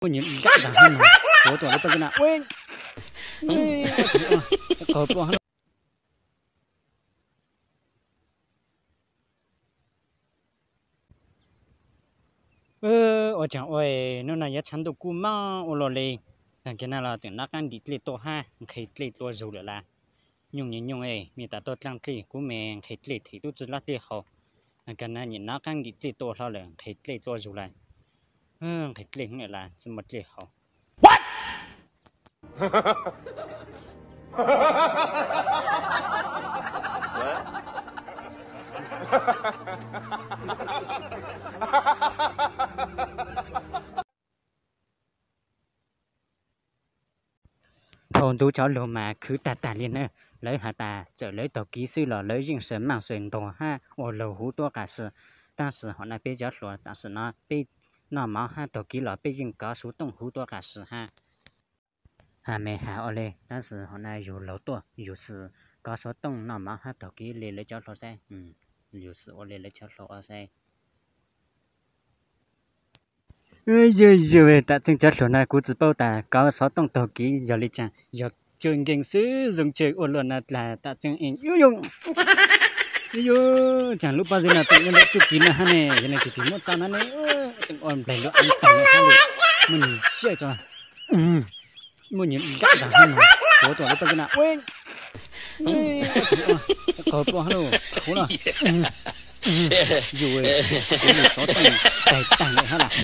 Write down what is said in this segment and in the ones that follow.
Muaj nyias dab zag hab no, kuv tuaj lawv paj zeb na, ua, qaug plua hab. Ua tsaug ua, hnub no yav tshav ntuj kub mob ua luaj li, kiag na los tseem nov qaab ntim dlej tuaj hab nqhis dlej tua zug lawm las. Nyooj nyoog nyooj, me tas tuaj dlaab dlej, kuv me nqhis dlej them tub tsi lab dlej haus, kiag na nyiam nov qaab ntim dlej tua hlo lawm, nqhis dlej tua zug lawm. Nqhis dlej hwv las tsi muaj dlej haus. Thaus ntawd cov lug mas khwv tag tag li na, lawv has tas txawm lawv taug kev xwb los lawv yeej sawv maj sawv ntog hab ua luag huv tuab qas si. Tab sis hom no peb cov hluas tam sim no peb noj mov hab taug kev los peb yeej kov suv tooj huv tuab qas si hab. Has me has ua le, tab sis hom no yug laug tuaj yug xwm kov suv tooj noj mov hab taug kev li lawv cov hluas saib, yug xwm ua li lawv cov hluas ua saib. Yog yog, tam tseeb cov hluas na kuv tsi paub tas kov suv tooj taug kev yog li cas, yog tsawg nkeeg xwb zoo tsawg ua luaj na dlaag tam tseeb. Yog yog, caag lub pob zeb no tseem ua le txuj kev no hab ne, yog le tig tig muab tso no ne, tseem ua nplaig lub aav taag le hab li, muaj nyias siab tso, muaj nyias dab zag hab no, kuv tuaj lawv paj zeb na, ua, qaug plua hab lauj, huv no, yug, kuv yug suv tooj taag taag le hab las.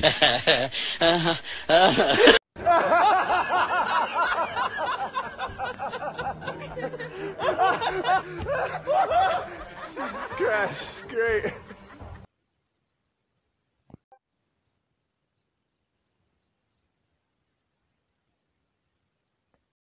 Jesus Christ, great.